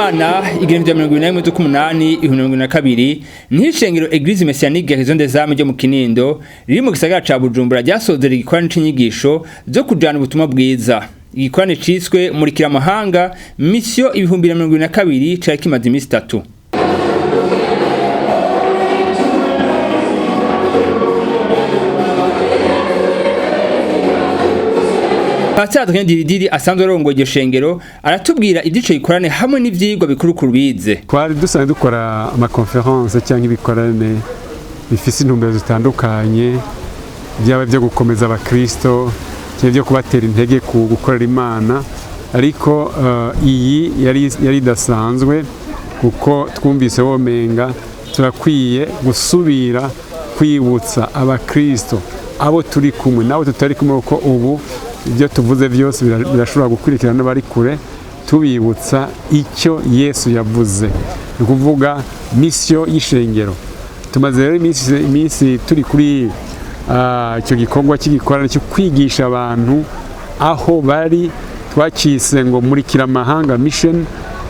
w'Imana igihumbi na 21 z'ukumunani 2022 niho ishengero Eglise Messianique Guérison des Âmes ryo mu Kinindo riri mu gisagara ca Bujumbura ryasozera igikorane c'inyigisho zo kujana ubutumwa bwiza. Igikorane ciswe Murikira Amahanga Mission 2022 cari kimaze imisi itatu. Pastor Adrien Diridiri asanzwe arongoye iryo shengero aratubwira ivy'ico gikorane hamwe n'ivyigwa bikuru ku bize. Twari dusanzwe dukora amakonferense cyangwa ibikorane bifise intumbero zitandukanye, byaba byo gukomeza abakristo cyangwa byo kubatera intege ku gukorera Imana, ariko iyi yari idasanzwe kuko twumvise womenga turakwiye gusubira kwibutsa abakristo abo turi kumwe n'abo tutari kumwe, kuko ubu ibyo tuvuze byose birashobora gukurikirana n'abari kure, tubibutsa icyo Yesu yavuze, ni ukuvuga misiyo y'ishengero. Tumaze rero iminsi turi kuri icyo gikorwa cy'igikorane cyo kwigisha abantu aho bari, twakise ngo Murikira Amahanga Mission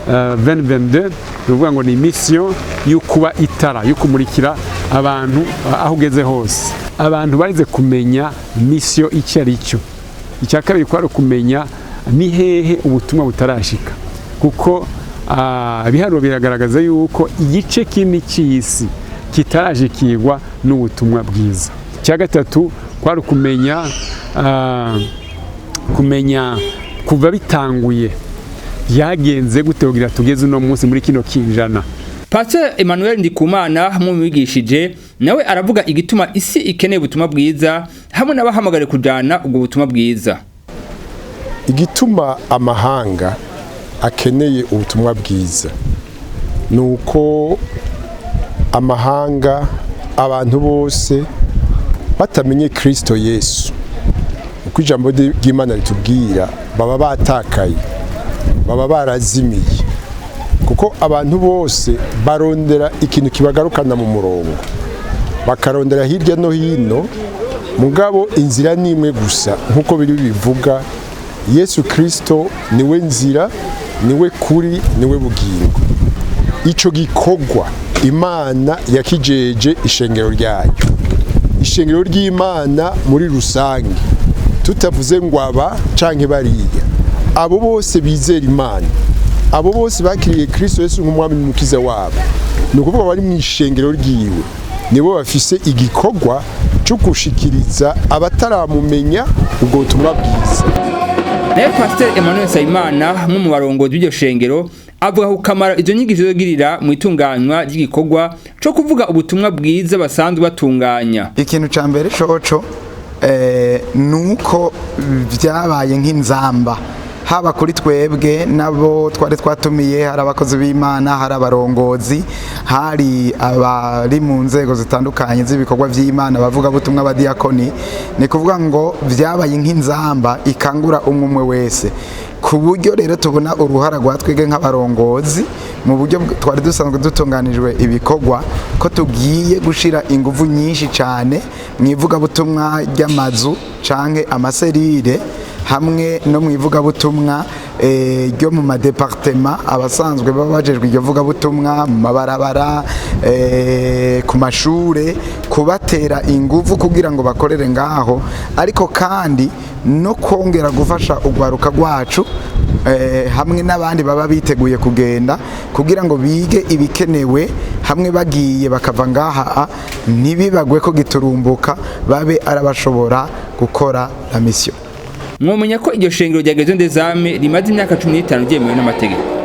2022, ni ukuvuga ngo ni misiyo yo kuba itara, yo kumurikira abantu aho ugeze hose. Abantu barize kumenya misiyo icyo ari cyo. Icya kabiri kwari ukumenya ni hehe ubutumwa butarashika, kuko ibiharuro biragaragaza yuko igice kinini cy'isi kitarashikirwa n'ubutumwa bwiza. Icya gatatu kwari kumenya kuva bitanguye byagenze gute kugira tugeze uno munsi muri kino kinjana. Pastor Emmanuel Ndikumana hamwe mubigishije nawe aravuga igituma isi ikeneye ubutumwa bwiza hamwe n'abahamagare kujana ubwo butumwa bwiza. Igituma amahanga akeneye ubutumwa bwiza nuko amahanga abantu bose batamenye Kristo Yesu, uko ijambo ry'Imana ritubwira, baba batakaye, baba barazimiye, kuko abantu bose barondera ikintu kibagarukana mu murongo, bakarondera hirya no hino, mugabo inzira ni imwe gusa, nk'uko biri bivuga, Yesu Kristo niwe nzira, niwe kuri, niwe bugingo. Ico gikorwa Imana yakijeje ishengero ryayo, ishengero ry'Imana muri rusange, tutavuze ngo aba canke bariya, abo bose bizera Imana, abo bose bakiriye Kristo Yesu nk'umwami n'umukiza wabo, ni ukuvuga bari mu ishengero ryiwe, nibo bafise igikorwa cyo gushikiriza abataramumenya ubwo butumwa bwiza. Nayo Pastor Emmanuel Nsabimana umwe mu barongozi b'iryo shengero avuga ku kamaro izo nyigisho zogirira mu itunganywa ry'igikorwa co kuvuga ubutumwa bwiza basanzwe batunganya. Ikintu ca mbere coco nuko vyabaye nk'inzamba, haba kuri twebwe nabo twari twatumiye, hari abakozi b'Imana, hari abarongozi, hari abari mu nzego zitandukanye z'ibikorwa vy'Imana, bavuga butumwa, abadiyakoni. Ni kuvuga ngo vyabaye nk'inzamba ikangura umwe umwe wese, ku buryo rero tubona uruhara rwa twebwe nk'abarongozi mu buryo twari dusanzwe dutunganijwe ibikorwa, ko tugiye gushira ingufu nyinshi cyane mu ivugabutumwa ry'amazu canke amaserire, hamwe no mu ivugabutumwa ryo mu madepartema, abasanzwe baba bajejwe iryo vugabutumwa mu mabarabara, ku mashure, kubatera ingufu kugira ngo bakorere ngaho, ariko kandi no kongera gufasha urwaruka rwacu hamwe n'abandi baba biteguye kugenda kugira ngo bige ibikenewe, hamwe bagiye bakava ngaha ntibibagwe ko giturumbuka, babe arabashobora gukora la mission. Mwomenya ko iryo shengero rya Guérison des Âmes rimaze imyaka 15 ryemewe n'amategeko.